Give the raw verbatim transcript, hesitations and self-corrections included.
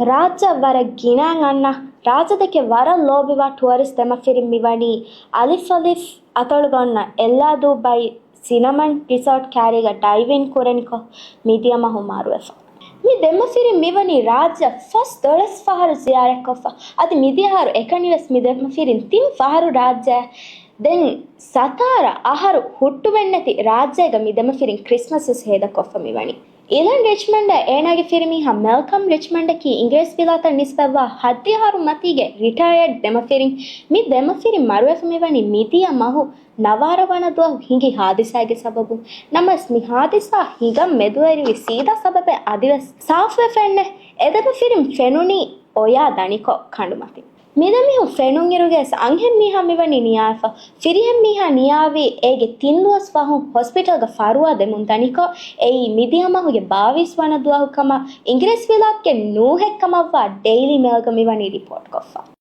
ރާއްޖެ ވަރަށް ގިނައިން އަންނަ، ރާއްޖެ ދެކެ ވަރަށް ލޯބިވާ ޓުއަރިސްޓް ދެމަފިރިން މިވަނީ އަލިފް އަލިފް އަތޮޅުގަ އޮންނަ އެއްލާ ދުބައި ސިނަމަން ރިސޯޓް ކައިރީގަ ޑައިވިން ކުރަނިކޮށް، މިދިޔަ މަހު މަރުވެފަ. މި ދެމަފިރިން މިވަނީ ރާއްޖެ ފަސް ދޮޅަސް ފަހަރު ޒިޔާރަތްކޮށްފަ. އަދި މިދިޔަ އަހަރު އެކަނިވެސް މި ދެމަފިރިން ތިން ފަހަރު ރާއްޖެ. ދެން ސަތާރަ އަހަރު ހުއްޓުމެއްނެތި ރާއްޖޭގަ މި ދެމަފިރިން ކްރިސްމަސް ވެސް ހޭދަކޮށްފަ މިވަނީ. އިލަން ރިޗްމަންޑާ އޭނާގެ ފިރިމީހާ މެލްކަމް ރިޗްމަންޑަކީ އިނގިރޭސި ވިލާތަށް ނިސްބަތްވާ ހައްދިހަ އަހަރު މަތީގެ ރިޓަޔަޑް ދެމަފިރިން. މި ދެމަފިރިން މަރުވެފަ މިވަނީ މިދިޔަ މަހު ނަވާރަ ވަނަ ދުވަހު ހިނގި ހާދިސާގެ ސަބަބުން. ނަމަވެސް މި ހާދިސާ ހިނގަން މެދުވެރިވި ސީދާ ސަބަބެއް އަދިވެސް ސާފުވެފައެއްނެ. އެ ދެމަފިރިން ފެނުނީ އޮޔާ ދަނިކޮށް ކަނޑުމަތިން. މި ދެމީހުން ފެނުންއިރުގައި ވެސް އަންހެން މީހާ މިވަނީ ނިޔާވެފަ. ފިރިހެން މީހާ ނިޔާވީ އޭގެ ތިން ދުވަސް ފަހުން ހޮސްޕިޓަލްގަ ފަރުވާ ދެމުން ދަނިކޮށް، އެއީ މިދިޔަ މަހުގެ ބާވީސް ވަނަ ދުވަހު ކަމަށް އިނގިރޭސި ވިލާތުގެ ނޫހެއް ކަމަށްވާ ޑެއިލީ މެއިލްގަ މިވަނީ ރިޕޯޓްކޮށްފަ.